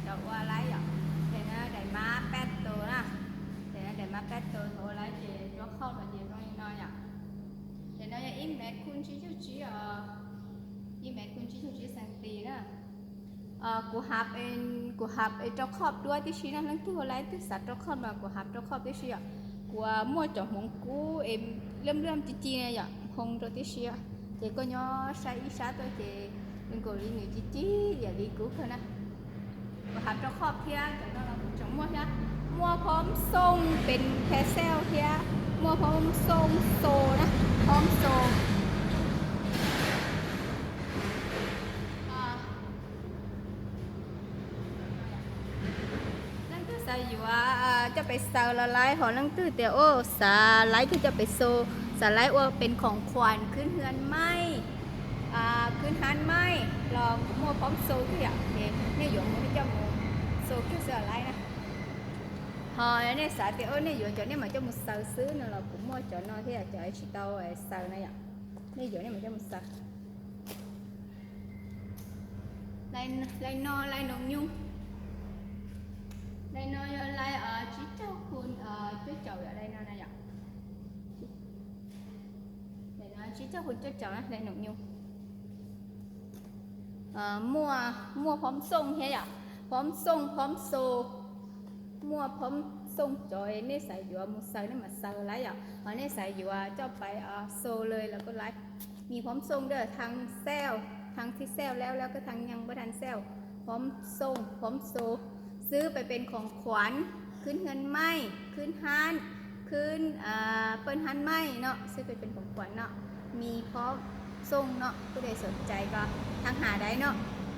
Cov ua laib yom, ces no daim mab peb tus na, ces no daim mab peb tus ua laib ces rau khauj los ces zoo li no yom. Ces no yog ib mev kuj ntsib cuj tsib os, ib mev kuj ntsib cuj tsib xees tis na. Kuv hab, kuv hab rau khauj duab tib si na, leej twg ua laib twg xav rau khauj mas kuv hab rau khauj tib si yom. Kuv muaj cov hmoov kub es lwj lwj ci ci na yom, hoo rau tib si, ces koj nyob saib ib sab tuaj ces nkaus li nws ci ci ib yam li kub kawg na. Kuv hab rau khauj thiab, cov no los kuv tseem muaj thiab, muaj phom xoo pes phe xel thiab, muaj phom xoo xo na, phom xoo. Leej twg xav yuav coj pes xaws los laib, ho leej twg tias xav laib thiaj coj pes xoo, xav laib ua pes khoom khuam khwb hab maij, khwb hab maij los kuv muaj phom xoo thiab yom, ces nej yuav mus nej coj mus xoo kiag xwb los laib na. Ho nej xav tias nej yuav cov nej mam coj mus xaws xwb no los kuv muaj cov no thiab, cov tsis tau xaws na yom, nej yuav nej mam coj mus xaws. Lais no lais noom nyoog, lais no yog lais tsib caug kun cuaj caum yom, lais no na yom. Tsib caug kun cuaj caum na, lais noom nyoog. Muaj, muaj phom xoo thiab yom, phom xoo phom xoo. Muaj phom xoo, cov nej xav yuav mus xaws nej mam xaws laib yom, ho nej xav yuav coj pes xoo lawm los kuj laib. Mis phom xoo dawm thaj xel, thaj thib xel lawm los kuj thaj nyeej puab thaj xel. Phom xoo, phom xoo, xwb pes pes khoom khuam, khwb hab maij, khwb hab, khwb pes hab maij no, xwb pes pes khoom khuam no. Mis phom xoo no kuj de xom cai koj thaj has dai no.